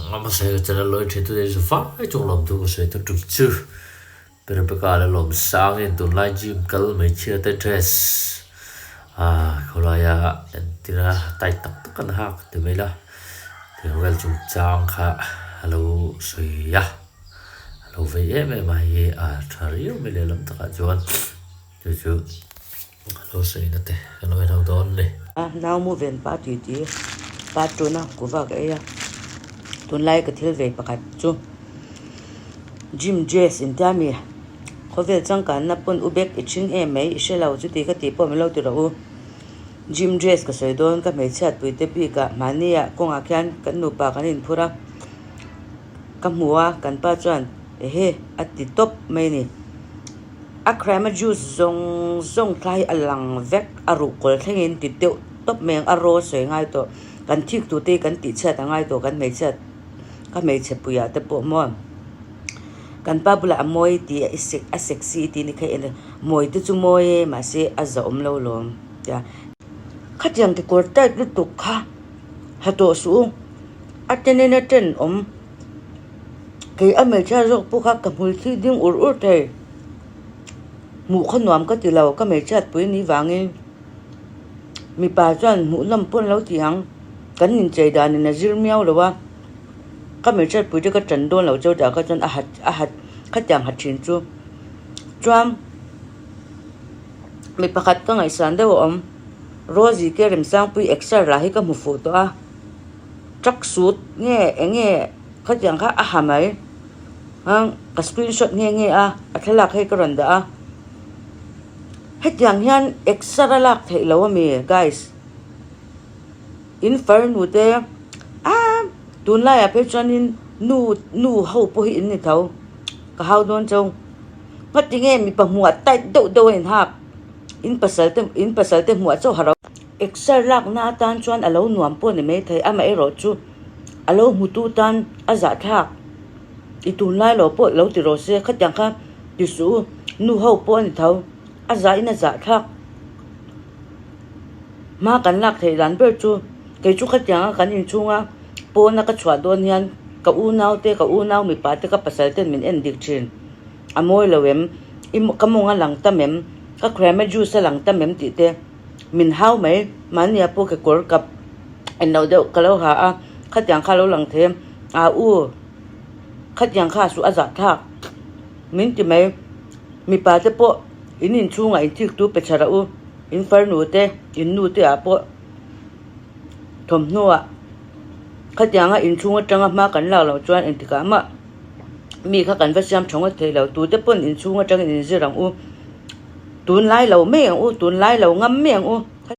A hmasa hi ka channel lo inthen tu te chu vai chung lawm thu ka sawi ta tum chu. Pi Rebecca leh Lawmsangin tunlai gym kal hmeichhia te dress ah khawlaia entira tight tak tak an hak ti mai la tiang vel chungchang kha a lo sawi a, a lo vei em em a hei a tha riau mai lehlam takah chuan chu chu a lo sawi na te ka lo en ho dawn a ni. Nau mu ven pa tih tih pa tuna kuva ka ei a, tunlai ka thil vei pakhat chu gym dress intia mi khawvel changkanna pawn u bek i thing em mai i hre lo chuti ka tih pawh min lo ti rawh u. Gym dress ka sawi dawn ka hmeichhiat pui te bik ah mahni ah kawngah khian kan nupa kan inphur a ka hmu a kan pa chuan ehe a ti tawp mai a ni. A crema juice zawng zawng kha hi a lang vek a ruhkawl thlengin ti deuh tawp mai ang a raw sawi ngai tawh kan thik tur te hi kan tih chhiat a ngai tawh kan hmeichhiat ka hmeichhe puiah te pawh maw kan pa bulah a mawi tih a a sexy tih ni kha en a mawi te chu mawi e mahse a zahawm lo lawm tia khatiang kekawr tight lutuk kha ha tawh suh u a ten in a ten awm. Kei a hmeichhia zawk pawh kha ka hmul thli ding ur ur thei. Hmuh kha nuam ka ti lo, ka hmeichhiat pui ni vangin mipa chuan hmuh nawm pawn lo ti ang. Kan inchei danin a zir miau lo a, ka hmeichhiat pui te ka tan dawn lo cheu tah kha chuan a hat a hat khatiang hat thin chu. Chuan mi pakhat ka ngaihsan deuh a awm, Rosie te Remsangpui exer lah hi ka hmu fuh tawh a. Truck suit nge eng nge khatiang kha a ha mai ang ka screenshot nghe nghe a a thlalak hei ka rawn dah a hetiang hian exer a lak theih loh ami guys in farnu te ah tunlaiah phei chuanin nu nu ho pawh hi in ni tho ka hau dawn chauh ngati nge mipa hmuh ah tight deuh deuh a inhak in pasal te in pasal te hmuh ah chauh ha ro. Exer lakna atan chuan a lo nuam pawh ni maithei, amaherawh chu a lo hmutu tan a zahthlak i tunlai lo pawh lo ti rawh se, khatiang kha ti suh u, nu ho pawh a ni tho, a zahin a zahthlak. Hma kan lak theih dan ber chu kei chu khatianga kan inchhunga pawna ka chhuah dawn hian ka unau te, ka unau mipa te, ka pasal ten min en dik thin, a mawi lo em, i ka mawng a lang tam em, ka crema juice a lang tam em tih te. Min hau mai, mahnia pawh kekawr kap en lo deuh ka lo ha a, khatiang kha a lo lang thei a, aa u khatiang kha suh a zah thlak min ti mai, mipa te pawh in inchhungah in thik tu pe chhara u, in farnu te in nu te ah pawh thawmhnaw ah khatianga inchhung atanga hma kan lak loh chuan engtikah mah mi kha kan va siam tha ngawt thei lo, tute pawn inchhung atangin inzir ang u. Tunlai lo mai ang u, tunlai lo ngam mai ang u.